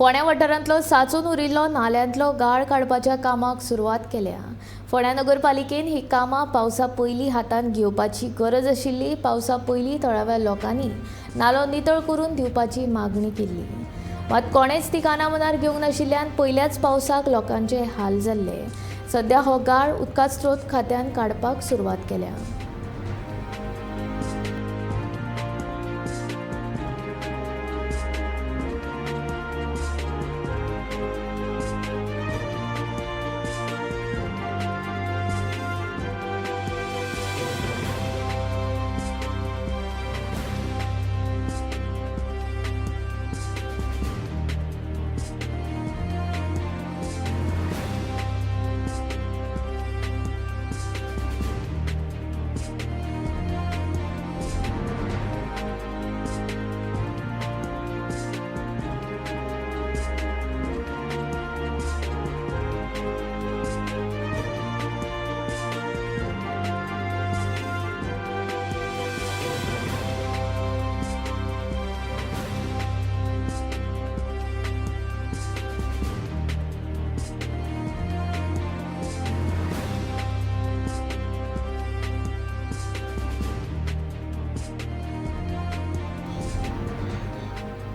फोंड्या वाठारांतलो साचून उरिल्लो नाल्यांतलो गाळ काडपाच्या कामाक सुरवात केल्या. फोंड्या नगरपालिकेन ही कामां पावसा पयलीं हातांत घेवपाची गरज आशिल्ली. पावसा पयलीं थळाव्या लोकांनी नालो नितळ करून दिवपाची मागणी केल्ली, मात कोणेच ती काना मनार घेवंक नाशिल्ल्यान पयल्याच पावसाक लोकांचे हाल जाल्ले. सध्या हो गाळ उदका स्रोत खात्यान काडपाक सुरवात केल्या.